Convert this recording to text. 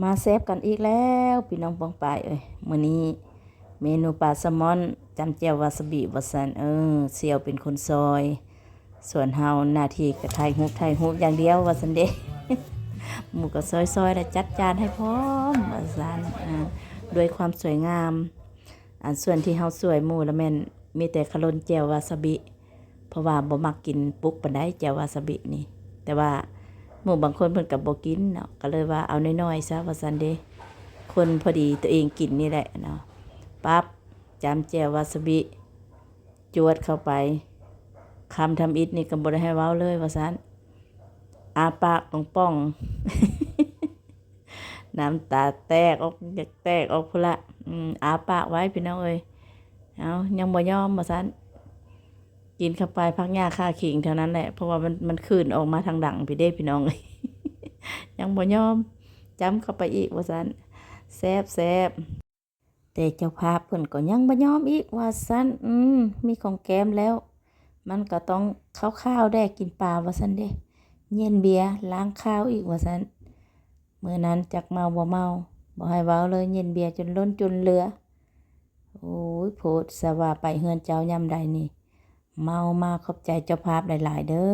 ມາແຊບກັນອີກແລ້ວ ພີ່ນ້ອງປ້ອງປາຍເອີຍ. ມື້ນີ້ເມນູປາແຊລມອນຈ້ຳແຈ່ວວາຊາບິວ່າຊັ້ນ. ເອີ ສ່ຽວເປັນຄົນຊອຍ ສ່ວນເຮົາໜ້າທີ່ກໍຖ່າຍຮູບ ຖ່າຍຮູບຢ່າງດຽວວ່າຊັ້ນເດ. ໝູ່ກໍຊອຍໆ ແລະ ຈັດຈານໃຫ້ພ້ອມວ່າຊັ້ນ. ອາ ດ້ວຍຄວາມສວຍງາມ. ອັນສ່ວນທີ່ເຮົາຊ່ວຍໝູ່ລະແມ່ນມີແຕ່ຂະຫຼົ່ນແຈ່ວວາຊາບິ ເພາະວ່າບໍ່ມັກກິນປຸກປານໃດ ແຈ່ວວາຊາບິນີ້. ແຕ່ວ່າໝູ່ບາງຄົນເພິ່ນກໍບໍ່ກິນເນາະ ກໍເລີຍວ່າເອົານ້ອຍໆຊະວ່າຊັ້ນເດ. ຄົນພໍດີຕົວເອງກິນນີ້ແຫຼະເນາະ. ປັບ ຈ້ຳແຈ່ວວາຊາບິ ຈວດເຂົ້າໄປ. ຄຳທຳອິດນີ້ກໍບໍ່ໄດ້ໃຫ້ເວົ້າເລີຍວ່າຊັ້ນ. ອ້າປາກປ່ອງໆ ນ້ຳຕາແຕກອອກ ຢາກແຕກອອກພຸ້ນລະ. ອາປາກໄວ້ພີ່ນ້ອງເອີຍ. ເອົາ ຍັງບໍ່ຍອມວ່າຊັ້ນ. ກິນເຂົ້າໄປ ພັກຫຍ້າຄາຄີງເທົ່ານັ້ນແຫຼະ ເພາະວ່າມັນ ມັນຂືນອອກມາທາງດັງພີ້ເດ້ພີ່ນ້ອງເອີຍ. ຍັງບໍ່ຍອມ ຈ້ຳເຂົ້າໄປອີກວ່າຊັ້ນ. ແຊບໆ. ແຕ່ເຈົ້າພາບເພິ່ນກໍຍັງບໍ່ຍອມອີກວ່າຊັ້ນ. ອືມ ມີຂອງແກ້ມແລ້ວ ມັນກໍຕ້ອງຄາວໆແດ່ ກິນປາວ່າຊັ້ນເດ. ເຢັນເບຍລ້າງຄາວອີກວ່າຊັ້ນ. ມື້ນັ້ນຈັກເມົາບໍ່ເມົາ ບໍ່ໃຫ້ເວົ້າເລີຍ ເຢັນເບຍຈົນລົ້ນຈົນເຫຼືອ. ໂອ້ຍ ໂພດຊະວ່າໄປເຮືອນເຈົ້າຍາມໃດນີ້ ເມົາມາ. ຂອບໃຈເຈົ້າພາບຫຼາຍໆເດີ.